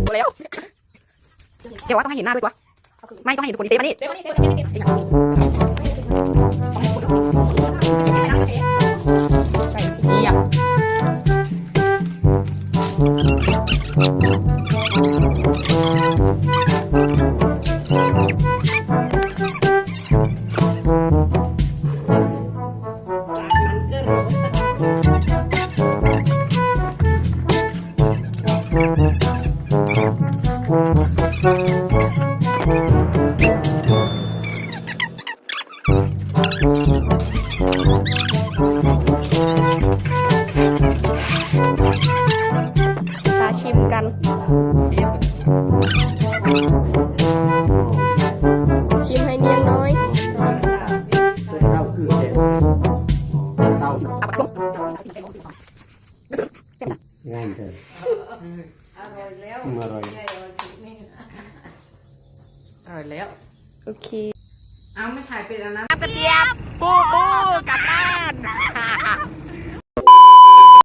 ບໍ່ແລ້ວ ແກວ່າຕ້ອງໃຫ້ເຫັນໜ້າດ້ວຍຕົວະ. ໄມ່ ຕ້ອງໃຫ້ເຫັນທຸກຄົນ. ເຊຟານີ້ ເຊຟານີ້ ໃສ່ ມາຊິມກັນ ຊິມໃຫ້ນຽງນ້ອຍ. ງ່າຍເດີ. ອະຣອຍແລ້ວ ອະຣອຍແລ້ວ. ໂອເຄ ເອົາ ມາຖ່າຍເປັນອັນນັ້ນ ກະຕຽບ ປູ